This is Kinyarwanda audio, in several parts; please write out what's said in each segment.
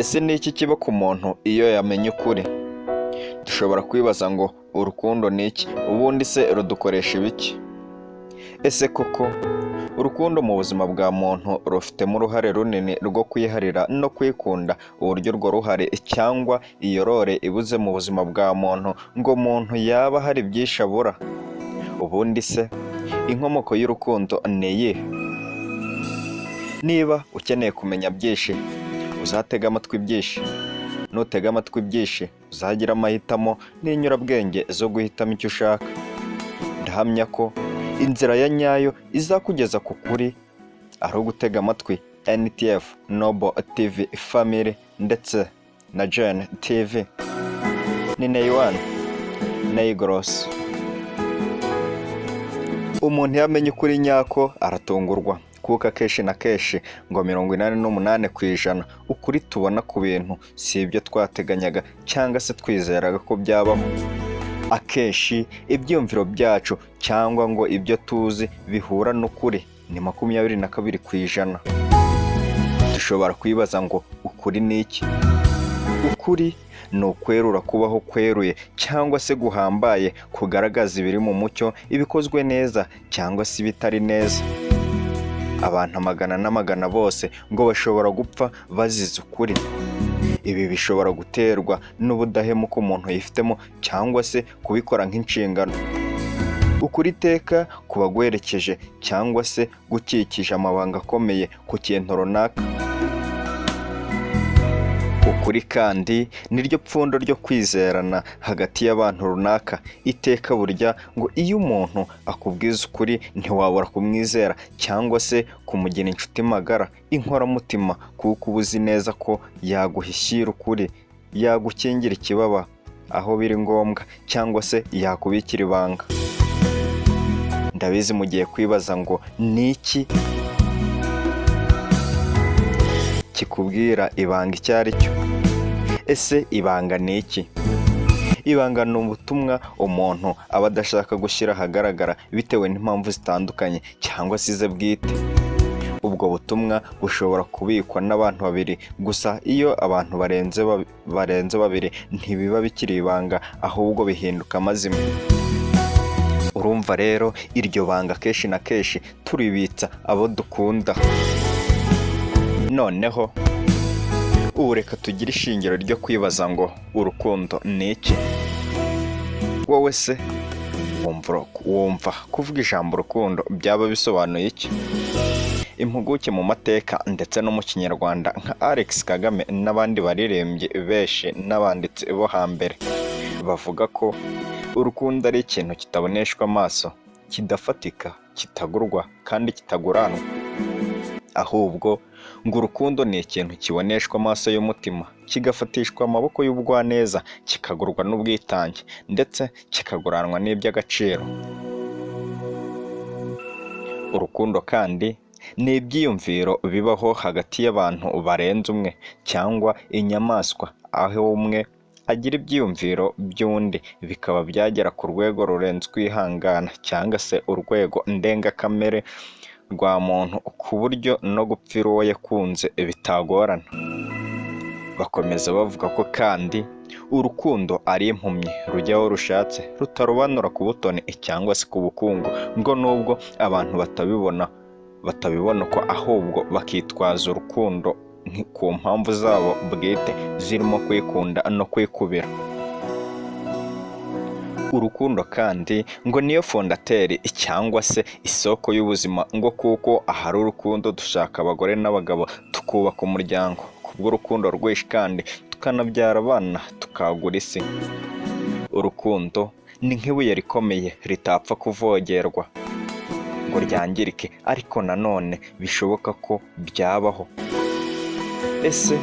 Ese ni iki kiba ku muntu iyo yamenye ukuri? Dushobora kwibaza ngo urukundo ni iki? Ubundi se rudukoresha ibiki? Ese koko urukundo mu buzima bwa muntu rufitemo uruhare runini rwo kwiharira no kwikunda, uburyo urwo ruhare cyangwa iyo role ibuze mu buzima bwa muntu ngo umuntu yaba hari byinshi abura? Ubundi se inkomoko y'urukundo ni iyihe? Niba ukeneye kumenya byinshi, uzatege amatwi byinshi. Nutega amatwi byinshi, uzagira amahitamo n'inyurabwenge zo guhitamo icyo ushaka. Ndahamya ko inzira ya nyayo izakugeza ku kuri ari ugutega amatwi NTF Noble TV Family ndetse na Jane TV. Ni Neywan Neygross. Umuntu iyo amenye ukuri nyako aratungurwa, kuko akenshi na kenshi ngo 88% ukuri tubona ku bintu si ibyo twateganyaga cyangwa se twizeraga ko byabaho. Akenshi ibyiyumviro byacu cyangwa ngo ibyo tuzi bihura n'ukuri ni 22%. Dushobora kwibaza ngo ukuri ni iki? Ukuri ni ukwerura kubaho kweruye cyangwa se guhambaye, kugaragaza ibiri mu mucyo, ibikozwe neza cyangwa se ibitari neza. Abantu amagana n'amagana bose ngo bashobora gupfa bazize ukuri. Ibi bishobora guterwa n'ubudahemuka umuntu yifitemo cyangwa se kubikora nk'inshingano. Ukuri iteka kuba guherekeje cyangwa se gukikije amabanga akomeye ku kintu runaka. Ukuri kandi niryo pfundo ryo kwizerana hagati y'abantu runaka. Iteka burya ngo iyo umuntu akubwiza ukuri ntiwabura kumwizera cyangwa se kumugira inshuti magara, inkoramutima, kuko uba uzi neza ko yaguhishyira ukuri, yagukingira ikibaba aho biri ngombwa cyangwa se yakubikira ibanga. Ndabizi mugiye kwibaza ngo ni iki kikubwira ibanga icyo ari cyo? Ese ibanga ni iki? Ibanga ni ubutumwa umuntu aba adashaka gushyira ahagaragara bitewe n'impamvu zitandukanye cyangwa se ize bwite. Ubwo butumwa bushobora kubikwa n'abantu babiri gusa. Iyo abantu barenze babiri ntibiba bikiri ibanga, ahubwo bihinduka amazimwe. Urumva rero iryo banga kenshi na kenshi turibitsa abo dukunda. Noneho ubu reka tugire ishingiro ryo kwibaza ngo urukundo ni iki? Wowe se wumva kuvuga ijambo urukundo byaba bisobanuye iki? Impuguke mu mateka ndetse no mu Kinyarwanda nka Alex Kagame n'abandi baririmbyi benshi n'abanditsi bo hambere bavuga ko urukundo ari ikintu kitaboneshwa amaso, kidafatika, kitagurwa kandi kitaguranwa. Ahubwo ngo urukundo ni ikintu kiboneshwa amaso y'umutima, kigafatishwa amaboko y'ubugwaneza, kikagurwa n'ubwitange ndetse kikaguranwa n'iby'agaciro. Urukundo kandi ni ibyiyumviro bibaho hagati y'abantu barenze umwe cyangwa inyamaswa, aho umwe agira ibyiyumviro by'undi bikaba byagera ku rwego rurenze kwihangana cyangwa se urwego ndengakamere rwa muntu, ku buryo no gupfira uwo yakunze bitagorana. Bakomeza bavuga ko kandi urukundo ari impumyi, rujya aho rushatse, rutarobanura ku butoni cyangwa se ku bukungu, ngo nubwo abantu batabibona uko, ahubwo bakitwaza urukundo ku mpamvu zabo bwite zirimo kwikunda no kwikubira. Urukundo kandi ngo niyo fondateur cyangwa se isoko y'ubuzima, ngo kuko ahari urukundo dushaka abagore n'abagabo tukubaka umuryango, kubw'urukundo rwinshi kandi tukanabyara abana tukagura isi. Urukundo ni nk'ibuye rikomeye ritapfa kuvogerwa ngo ryangirike, ariko nanone bishoboka ko byabaho. Ese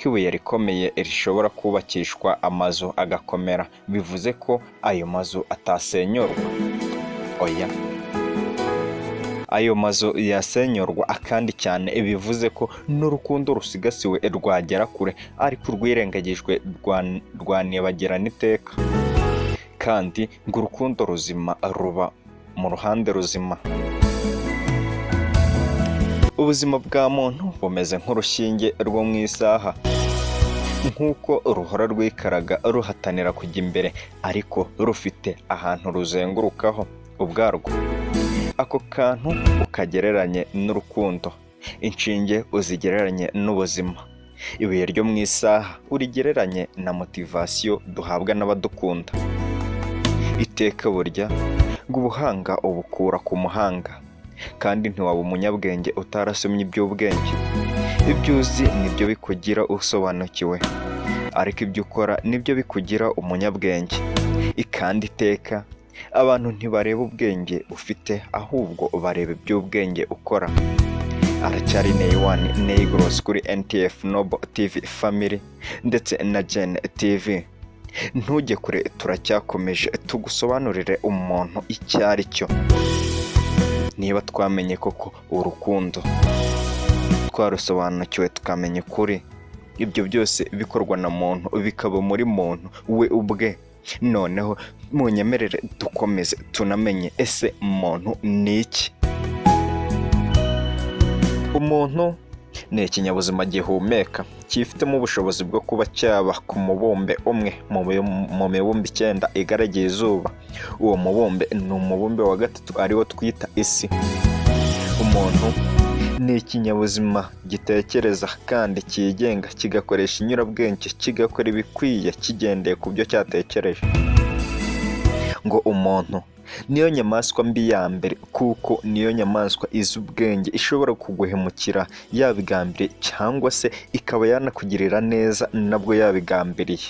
ko ibuye rikomeye rishobora kubakishwa amazu agakomera, bivuze ko ayo mazu atasenyurwa? Oya, ayo mazu yasenyurwa kandi cyane. Bivuze ko n'urukundo rusigasiwe rwagera kure, ariko urwirengagijwe rwanibagirana iteka. Kandi ngo urukundo ruzima ruba mu ruhande ruzima. Ubuzima bwa muntu bumeze nk'urushinge rwo mu isaha. Nk'uko ruhora rwikaraga ruhatanira kujya imbere, ariko rufite ahantu ruzengurukaho ubwarwo. Ako kantu ukagereranye n'urukundo, inshinge uzigereranye n'ubuzima, ibuye ryo mu isaha urigereranye na motivation duhabwa n'abadukunda. Iteka burya ngo ubuhanga ubukura ku muhanga, kandi ntiwaba umunyabwenge utarasomye iby'ubwenge. Ibyo uzi nibyo bikugira usobanukiwe, ariko ibyo ukora nibyo bikugira umunyabwenge. Kandi iteka abantu ntibareba ubwenge ufite, ahubwo bareba iby'ubwenge ukora. Aracyari Neywan Neyigorosi kuri NTF Noble TV Family ndetse na Gen TV. Ntujye kure, turacyakomeje tugusobanurire umuntu icyo ari cyo. Niba twamenye koko urukundo, twarusobanukiwe, tukamenya ukuri, ibyo byose bikorwa na muntu, bikaba muri muntu we ubwe. Noneho munyemerere dukomeze tunamenye: ese muntu ni iki? Umuntu ni ikinyabuzima gihumeka, cyifitemo ubushobozi bwo kuba cyaba ku mubumbe umwe mu mibumbe icyenda igaragiye izuba. Uwo mubumbe ni umubumbe wa gatatu, ariwo twita isi. Umuntu ni ikinyabuzima gitekereza kandi cyigenga, kigakoresha inyurabwenge, kigakora ibikwiye kigendeye ku byo cyatekereje. Ngo umuntu niyo nyamaswa mbi ya mbere, kuko niyo nyamaswa izi ubwenge, ishobora kuguhemukira yabigambiriye, cyangwa se ikaba yanakugirira neza nabwo yabigambiriye.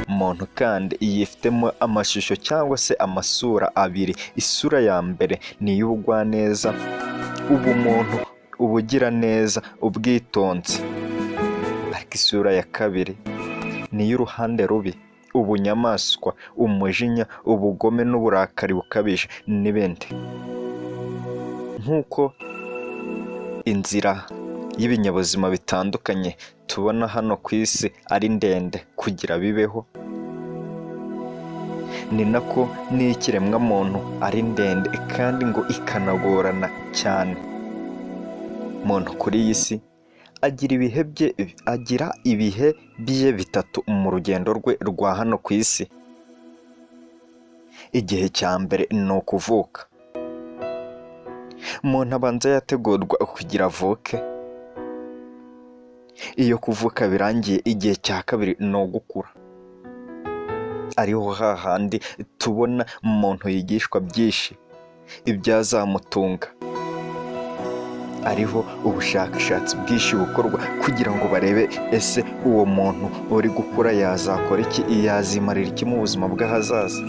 Umuntu kandi yifitemo amashusho cyangwa se amasura abiri. Isura ya mbere ni iy'ubugwaneza, ubumuntu, ubugiraneza, ubwitonzi, ariko isura ya kabiri ni iy'uruhande rubi, ubunyamaswa, umujinya, ubugome n'uburakari bukabije n'ibindi. Nk'uko inzira y'ibinyabuzima bitandukanye tubona hano ku isi ari ndende kugira bibeho, ni nako n'iy'ikiremwamuntu ari ndende kandi ngo ikanagorana cyane. Umuntu kuri iyi si agira ibihe bye bitatu mu rugendo rwe rwa hano ku isi. Igihe cya mbere ni ukuvuka. Umuntu abanza yategurwa kugira avuke. Iyo kuvuka birangiye, igihe cya kabiri ni ugukura, ariho hahandi tubona umuntu yigishwa byinshi ibyazamutunga, ariho ubushakashatsi bwinshi bukorwa kugira ngo barebe: ese uwo muntu uri gukura yazakora iki, yazimarira iki mu buzima bw'ahazaza?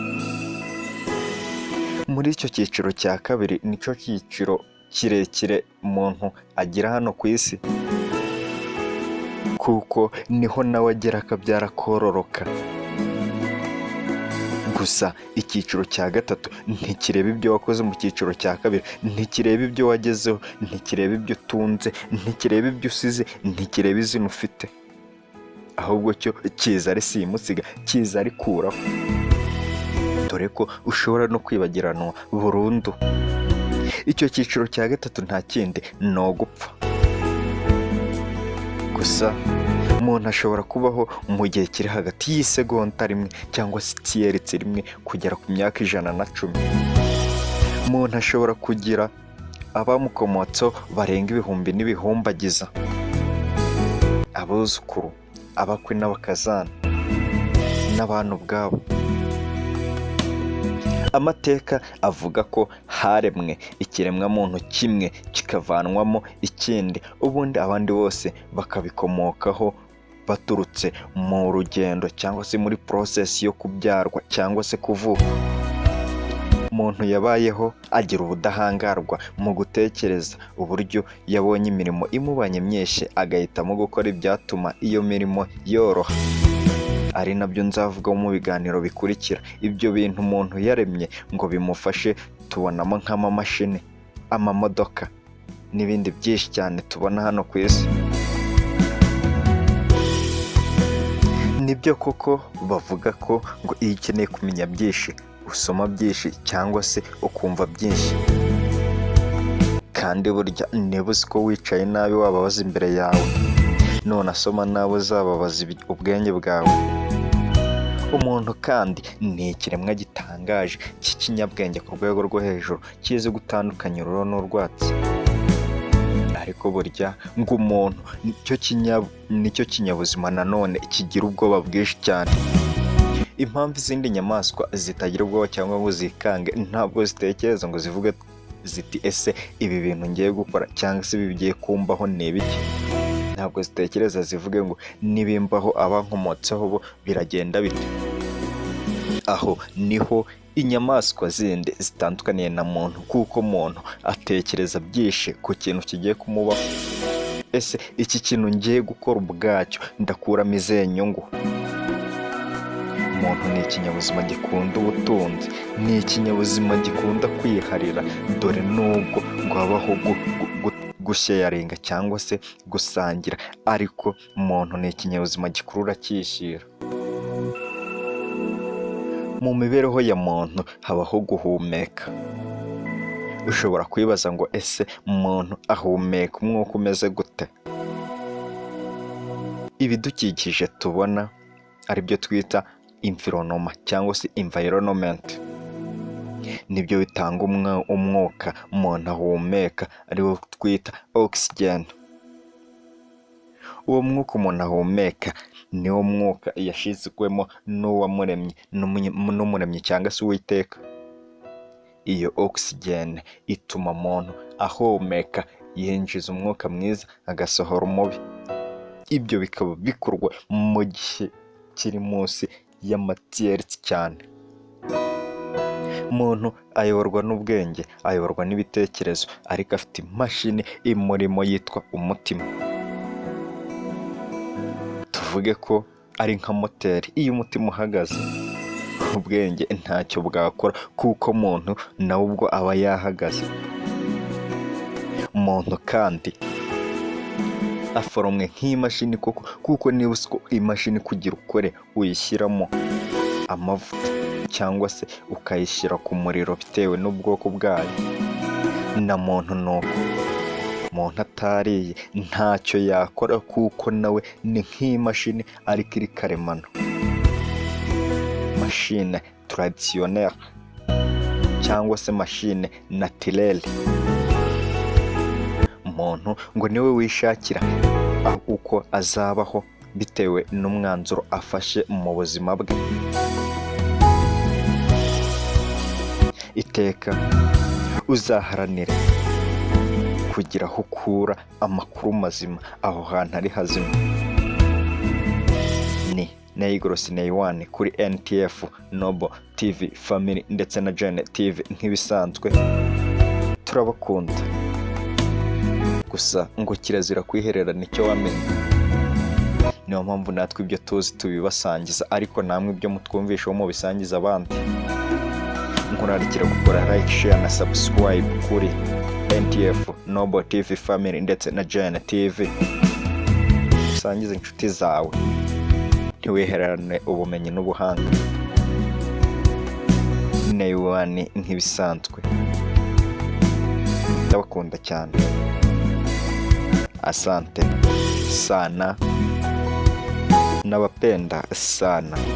Muri icyo cyiciro cya kabiri, nicyo cyiciro kirekire umuntu agira hano ku isi, kuko niho nawe agera akabyara, kororoka. Gusa icyiciro cya gatatu ntikireba ibyo wakoze mu cyiciro cya kabiri, ntikireba ibyo wagezeho, ntikireba ibyo utunze, ntikireba ibyo usize, ntikireba izina ufite, ahubwo cyo kiza ari simusiga, kiza arikuraho, dore ko ushobora no kwibagiranwa burundu. Icyo cyiciro cya gatatu nta kindi, ni ugupfa. Gusa umuntu ashobora kubaho mu gihe kiri hagati y'isegonda rimwe cyangwa se itiyeritse rimwe kugera ku myaka 110. Umuntu ashobora kugira abamukomotseho barenga ibihumbi n'ibihumbagiza, abuzukuru, abakwe n'abakazana n'abantu ubwabo. Amateka avuga ko haremwe ikiremwamuntu kimwe kikavanwamo ikindi, ubundi abandi bose bakabikomokaho baturutse mu rugendo cyangwa se muri process yo kubyarwa cyangwa se kuvuka. Umuntu yabayeho agira ubudahangarwa mu gutekereza, uburyo yabonye imirimo imubanye myinshi agahitamo gukora ibyatuma iyo mirimo yoroha, ari nabyo nzavugaho mu biganiro bikurikira. Ibyo bintu umuntu yaremye ngo bimufashe tubonamo nk'amamashini, amamodoka n'ibindi byinshi cyane tubona hano ku isi. Nibyo koko bavuga ko ngo iyo ukeneye kumenya byinshi usoma byinshi cyangwa se ukumva byinshi, kandi burya niba uzi ko wicaye nabi wababaza imbere yawe. Nunasoma nawe uzababaza ubwenge bwawe. Umuntu kandi ni ikiremwa gitangaje cy'ikinyabwenge ku rwego rwo hejuru, kizi gutandukanya ururo n'urwatsi. Ariko burya ngo umuntu nicyo kinyabuzima nanone kigira ubwoba bwinshi cyane. Impamvu izindi nyamaswa zitagira ubwoba cyangwa ngo zikange, ntabwo zitekereza ngo zivuge ziti: "Ese ibi bintu ngiye gukora cyangwa se ibi bigiye kumbaho ni ibiki?" Ntabwo zitekereza zivuge ngo: "Nibimbaho, abankomotseho bo biragenda bite?" Aho niho inyamaswa zindi zitandukaniye na muntu, kuko muntu atekereza byinshi ku kintu kigiye kumubaho. Ese iki kintu ngiye gukora ubwacyo ndakuramo izihe nyungu? Umuntu ni ikinyabuzima gikunda ubutunzi, ni ikinyabuzima gikunda kwiharira, dore nubwo ngo habaho gusharinga cyangwa se gusangira, ariko umuntu ni ikinyabuzima gikurura cyishyira. Mu mibereho ya muntu habaho guhumeka. Ushobora kwibaza ngo: "Ese umuntu ahumeka umwuka umeze gute?" Ibidukikije tubona, aribyo twita environment cyangwa se environment, nibyo bitanga umwuka umuntu ahumeka, ariwo twita oxygen. Uwo mwuka umuntu ahumeka niwo mwuka yashyizwemo n'uwamuremye, n'umuremyi cyangwa se Uwiteka. Iyo oxygen ituma umuntu ahumeka, yinjiza umwuka mwiza agasohora umubi. Ibyo bikaba bikorwa mu gihe kiri munsi y'amatiyerisi cyane. Umuntu ayoborwa n'ubwenge, ayoborwa n'ibitekerezo, ariko afite imashini imurimo yitwa umutima. Tuvuge ko ari nka moteri. Iyo umutima uhagaze, ubwenge ntacyo bwakora, kuko umuntu nawe ubwo aba yahagaze. Umuntu kandi aforomwe nk'imashini koko, kuko niba uzi ko imashini kugira ukore uyishyiramo amavuta cyangwa se ukayishyira ku muriro bitewe n'ubwoko bwayo, na muntu ni uko. Umuntu atariye ntacyo yakora, kuko nawe ni nk'imashini ariko iri karemano, machine traditionnelle cyangwa se machine naturelle. Umuntu ngo niwe wishakira uko azabaho bitewe n'umwanzuro afashe mu buzima bwe. Iteka uzaharanire kugira aho ukura amakuru mazima, aho hantu ari hazima. Ni Neyigorosi Neyiwani kuri NTF Noble TV Family ndetse na Jene TV. Nk'ibisanzwe turabakunda, gusa ngo kirazira kwihererana icyo wamenye. Niyo mpamvu natwe ibyo tuzi tubibasangiza, ariko namwe ibyo mutwumvishaho mubisangiza abandi. Nkurarikira gukora like, share na subscribe kuri NTF Noble TV Family ndetse na Jene TV. Usangize inshuti zawe, ntiwihererane ubumenyi n'ubuhanga. Neyiwani nk'ibisanzwe ndabakunda cyane. Asante sana, nawapenda sana.